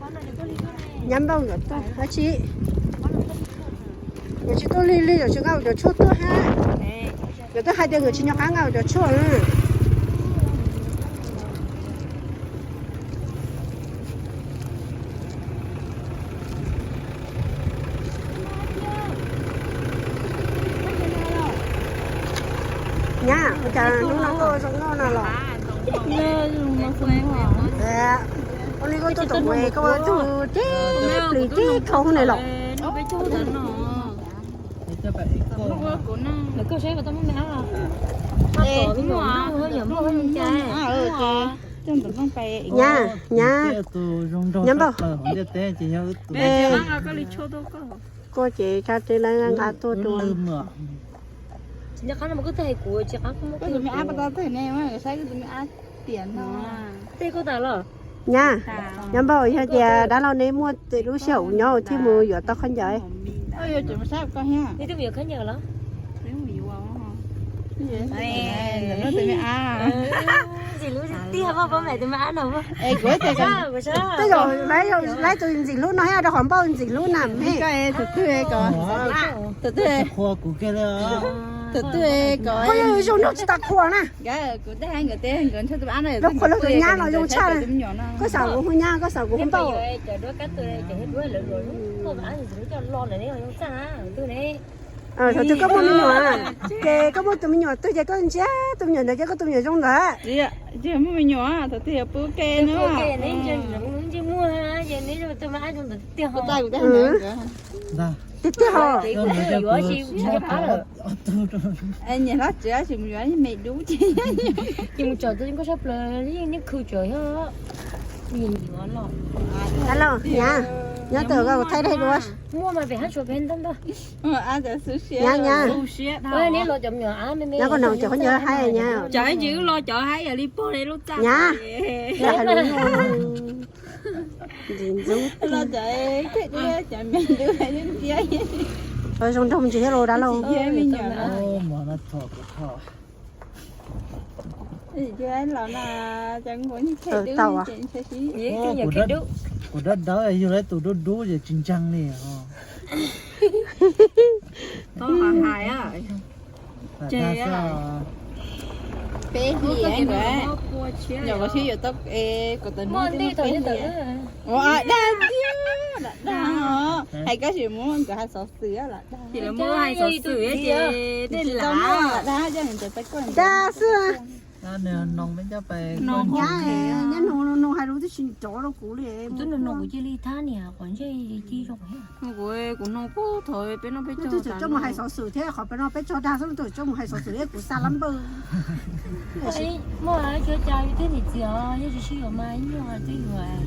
Nyab Npauj nkawd tuaj dab tsi? Nkawd tsis tuaj lig lig, nkawd tsis nqa cov tshuaj tuaj hab. Nkawd twb hais tias nkawd tsis nco qab nqa cov tshuaj. Nyab, ua cas hnub no koj zoo nkauj no los? Ua li koj tuaj tom kuv, koj ua tug tib plis tib khau ne los. Nyab, nyab, nyab Npauj. Koj ces tsa tes lawv nqa tuaj dua. Nyab, nyab Npauj, yog tias dab laug neb muaj lub sij hawm nyob thiaj mus yuav tau khaub ncaws. Tej zaum laib tus ntxim hlub no thiab rau qhov Npauj ntxim hlub na me. Koj yog zoo nraug tsis tas qhua na. Zoo qhua los tus nyab no zoo tshaj. Koj xav kuv hu nyab, koj xav kuv hu Npauj. Thaum twg koj muaj me nyuam, ces koj muaj tus me nyuam twg ces koj ntsia tus me nyuam ntawd ces koj tus me nyuam zoo ntawd. Tiag tiag ho. Nyiam hlob tsev tsis mus yuav me dub ces mus tsom tus koj sab plaws yeej khw tsom. Dab laug, nyab, nyob twg koj thaij daim duab. Nyab, nyab, nyob koj no cov khaub ncaws haib nyab. Cov ib ntsis wb los cov haib yam li pog li lub txaj. Nyab, ntxim ntxub. Zoo nraug ntsis thiab los dab laug. Tau, kuv dawb dawb yug lawv tus dub dub ces tsis ntseeg li. Peb hlis nyuam qhuav sib yuav tau kom tau hnub twb peb hlis. Ua dag tiag, lam dag os. Hais koj tsis muab nkawd hais xov xwm lam dag. Ces lawv muab hais xov xwm ces nej tsis tau lam dag, dag xwb. Nyob noo hais lus twb tsis nrov rau kuv li. Kuv twb noo noo kuv cia li thab niam qhov ntsej ci zoo. Kuv, kuv noo puag thaum peb noj peb caug, twb tseem coj mus hais xov xwm thiab, qhov peb noj peb caug dag xwb twb tseem coj mus hais xov xwm thiab kuv xa lab npawg. Muaj cov cas yus thiab niam txiv os, yog tsis sib yuav mas ib nyuag twb yuav.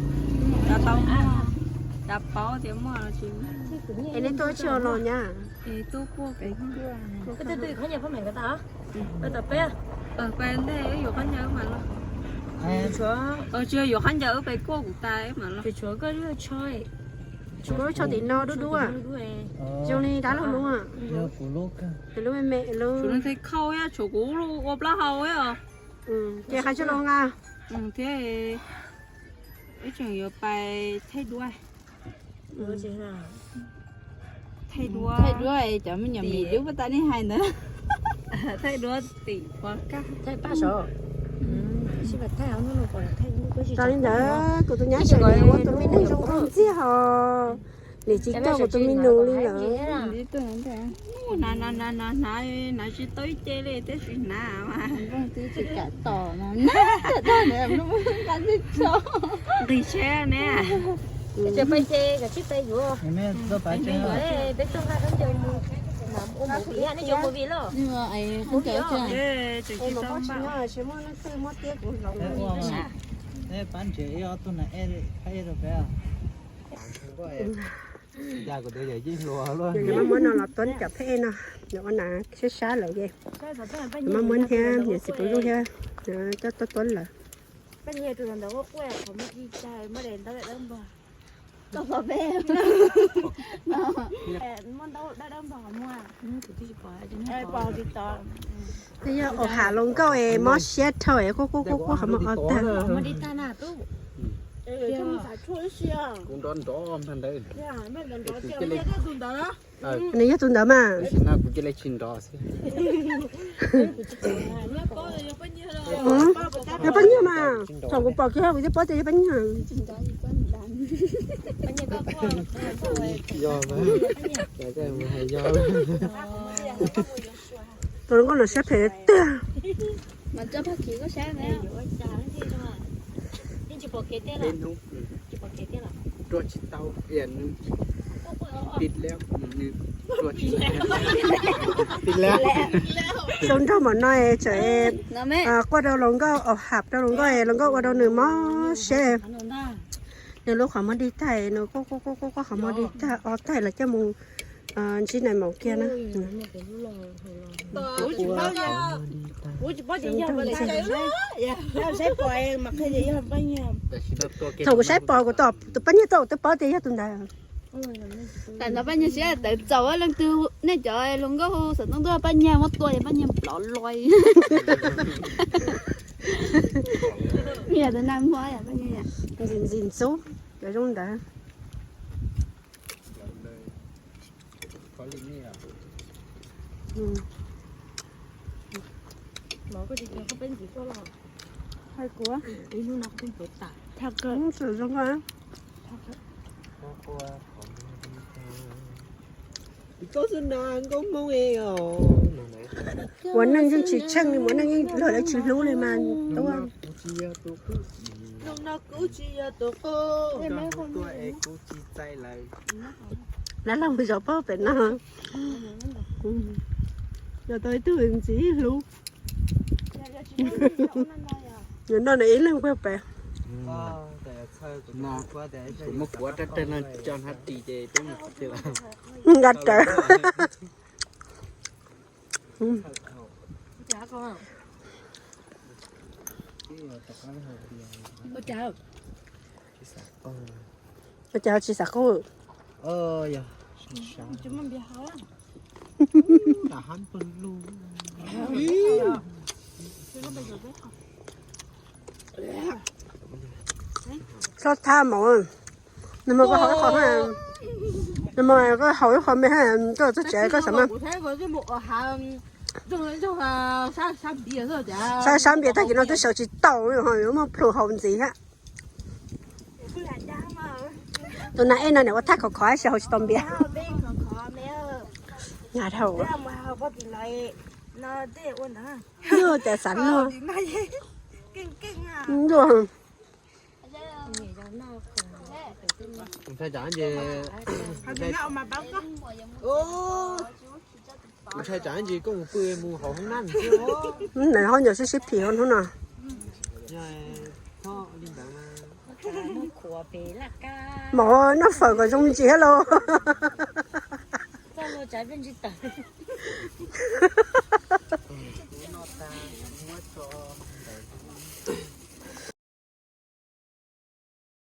Cov paub tias muaj. Es nej tuaj tsis los nyab? Koj twb twb yuav khaub ncaws poj niam ko tas, peb tom peb, peb ntej yuav khaub ncaws mas los. Tsis yuav khaub ncaws wb pes kuaj kuv tas mas los. Tshuav koj lub tsho tim no dub dub, zoo li dab laug lub. Lub me me lub. Tshuav kuv ua plaub hau os. Ces hais tsis los nqa. Thiab ib tseem yuav pais thaij duab. Thaij duab, thaij duab cov me nyuam mis dub puag ta nej hais ntawd. Thaij duab tim Huab Kaj, thaij paj saud. Tau li ntawd kuv tus nyab sawv daws ua tus me neeg zoo nkauj ntxiag hos. Nim tsis coj kuv tus me nus li lawm. Hnav, hnav, hnav, hnav tsis tau ib ce li, tiam sis hnav mas. Nqis tsheb ne. Peb tuaj nqa khaub ncaws, ua movie, nej cov movie los? Tseem tsis tau npaj. Pab ntsev ib ob tug na, pab rau peb. Muab no los tuab cov phej no, ua na sab sab lawm ces. Muab muab thiab niam txiv pub zuj thiab, coj tuab tuab lawm. Yog ua has los nkauj es mob siab dhau es quaj quaj quaj quaj qhov muag o tag. Kuv nrov nrov ntag ntawd. Nws yog tus ntawd mas. Tam sim no kuv cia li tsis nrov xwb. Yog pab nyuag mas, thaum kuv pom kiag kuv twb paub tias yog pab nyuag. Yog mas, yog. Tus hluas nkauj no siab phem tiag. Sau nraug mam no tseem quaj rau hluas nkauj, hab rau hluas nkauj, hluas nkauj ua rau nws mob siab. Nws lub qhov muag dig tag, nws quaj quaj quaj quaj qhov muag dig tag, o tag los coj mus ntsib nais maum kiag na. Thaum kuv saib pom kuv tus pab nyuag tau twb paub tias yog tus ntawd. Tam no pab nyuag siab tawv txaus, leej twg nej cov hluas nkauj xav tau ntuj pab nyuag muab tua es pab nyuag plov loi. Ntxim ntxim ntxub cov zoo ntawd. Ua neej yeej tsis tsheej li, ua neej yeej luag lawv tsis hlub li mas. Lab los mus zov paub pem no. Yog tau ib tug ntxim hlub. Yuav noj nws ib leeg puag pem. Kuv muab kuv ob rab rawg no tso hnab ris ces peb mus txiv. Nqa rawv. Ua cas tsis xav quaj? Txhob thab mov, nws mas koj haus ib qho, nws mas koj haus ib qho me, koj txog tsev koj xav mas. Sab sab npias tag kis no twb sawv tsis tau, yuav muaj plhus haus ntxiv thiab. Tus nas ej no niam ua thaj khov khov tab sis haus tsis tau npias. Nyaj dhau. Yog cas xav luag. Luag. Ntshai tsam ntsis koj mus pw mus haus hoob nab thiab. Nws ho nyuam sib sib phim hnub no. Mov noj fawm kom zoo ntsis thiab lauj.